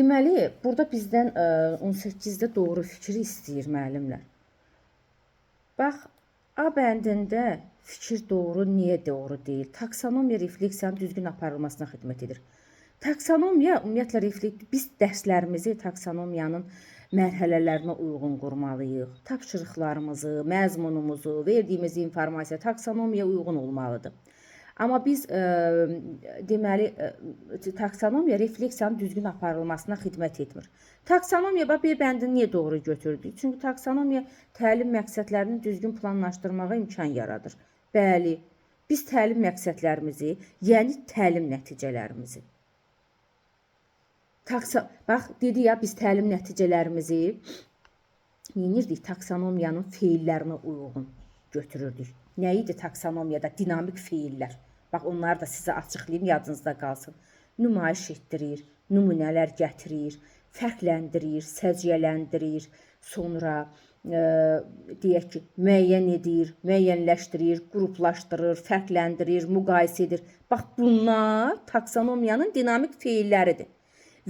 Deməli, burada bizdən 18-də doğru fikri istəyir müəllimlər. Bax, A bəndində fikir doğru, niyə doğru deyil? Taksonomiya refleksiyanın düzgün aparılmasına xidmət edir. Taksonomiya ümumiyyətlə biz dərslərimizi taksonomiyanın mərhələlərinə uyğun qurmalıyıq. Tapşırıqlarımızı, məzmunumuzu, verdiyimiz informasiya taksonomiyaya uyğun olmalıdır. Amma biz deməli taksonomiya refleksiyanın düzgün aparılmasına xidmət etmir. Taksonomiya bax B bəndini niyə doğru götürdük? Çünki taksonomiya təlim məqsədlərini düzgün planlaşdırmağa imkan yaradır. Bəli, biz təlim məqsədlərimizi, yəni təlim nəticələrimizi bax dedi ya biz təlim nəticələrimizi nə edirdik? Taksonomiyanın feillərinə uyğun götürürdük. Nə idi taksonomiyada dinamik feillər? Bax onları da sizə açıqlayım, yadınızda qalsın. Nümayiş etdirir, nümunələr gətirir, fərqləndirir, səciyyələndirir, sonra deyək ki, müəyyən edir, müəyyənləşdirir, qruplaşdırır, fərqləndirir, müqayisə edir. Bax bunlar taksonomiyanın dinamik feilləridir.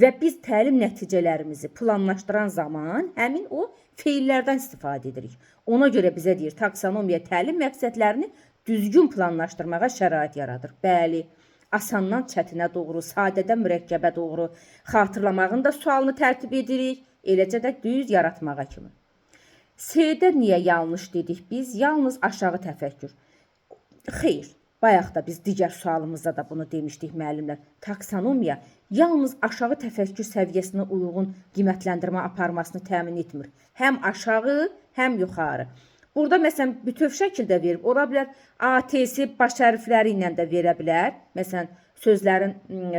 Və biz təlim nəticələrimizi planlaşdıran zaman həmin o feillərdən istifadə edirik. Ona görə bizə deyir, taksonomiya təlim məqsədlərini düzgün planlaşdırmağa şərait yaradır. Bəli, asandan çətinə doğru, sadədən mürəkkəbə doğru xatırlamağın da sualını tərtib edirik, eləcə də düz yaratmağa kimi. C-də niyə yanlış dedik biz? Yalnız aşağı təfəkkür. Xeyr, bayaq da biz digər sualımızda da bunu demişdik müəllimlər. Taksonomiya yalnız aşağı təfəkkür səviyyəsinə uyğun qiymətləndirmə aparmasını təmin etmir. Həm aşağı, həm yuxarı. Burada məsələn bütöv şəkildə verib, ola bilər ATS baş hərfləri ilə də verə bilər. Məsələn, sözlərin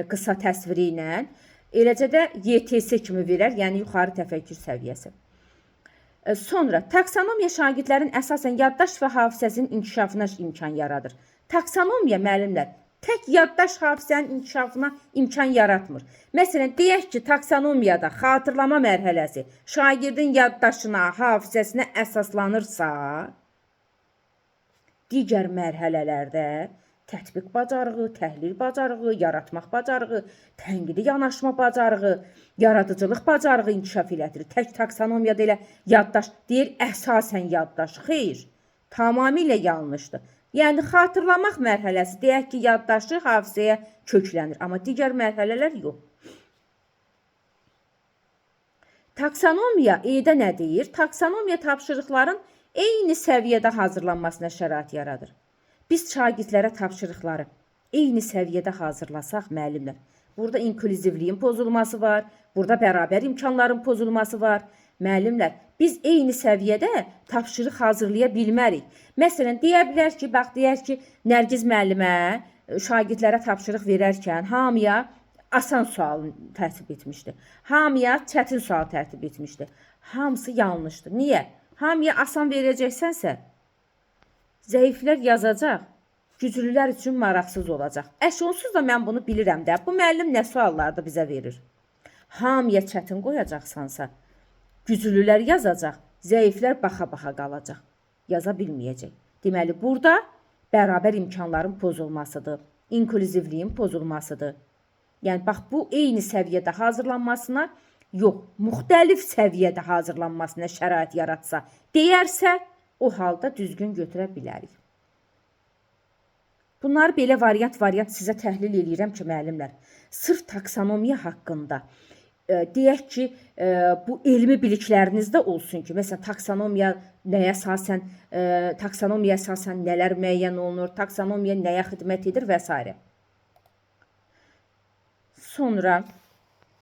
qısa təsviri ilə. Eləcə də YTS kimi verər, yəni yuxarı təfəkkür səviyyəsi. Sonra taksonomiya şagirdlərin əsasən yaddaş və hafizəsinin inkişafına imkan yaradır. Taksonomiya müəllimlər tək yaddaş hafizənin inkişafına imkan yaratmır. Məsələn, deyək ki, taksonomiyada xatırlama mərhələsi şagirdin yaddaşına, hafizəsinə əsaslanırsa, digər mərhələlərdə tətbiq bacarığı, təhlil bacarığı, yaratmaq bacarığı, tənqidi yanaşma bacarığı, yaradıcılıq bacarığı inkişaf elətdirir. Tək taksonomiyada elə yaddaş deyir, əsasən yaddaş. Xeyr, tamamilə yanlışdır. Yəni xatırlamaq mərhələsi deyək ki, yaddaşı hafizəyə köklənir, amma digər mərhələlər yox. Taksonomiya E-də nə deyir? Taksonomiya tapşırıqların eyni səviyyədə hazırlanmasına şərait yaradır. Biz şagirdlərə tapşırıqları eyni səviyyədə hazırlasaq müəllimlər, burada inklüzivliyin pozulması var, burada bərabər imkanların pozulması var. Müəllimlər, biz eyni səviyyədə tapşırıq hazırlaya bilmərik. Məsələn, deyə bilər ki, bax deyər ki, Nərgiz müəllimə şagirdlərə tapşırıq verərkən hamıya asan sual tərtib etmişdi. Hamıya çətin sual tərtib etmişdi. Hamısı yanlışdır. Niyə? Hamıya asan verəcəksənsə, zəiflər yazacaq, güclülər üçün maraqsız olacaq. Əş, onsuz da mən bunu bilirəm də. Bu müəllim nə suallardır bizə verir? Hamıya çətin qoyacaqsansa, güclülər yazacaq, zəiflər baxa-baxa qalacaq. Yaza bilməyəcək. Deməli, burada bərabər imkanların pozulmasıdır, inklüzivliyin pozulmasıdır. Yəni bax bu eyni səviyyədə hazırlanmasına yox, müxtəlif səviyyədə hazırlanmasına şərait yaratsa, deyərsə, o halda düzgün götürə bilərik. Bunları belə variant-variant sizə təhlil eləyirəm ki, müəllimlər, sırf taksonomiya haqqında deyək ki, bu elmi biliklərinizdə olsun ki, məsələn, taksonomiya nəyə əsasən, taksonomiya əsasən nələr müəyyən olunur, taksonomiya nəyə xidmət edir və s. Sonra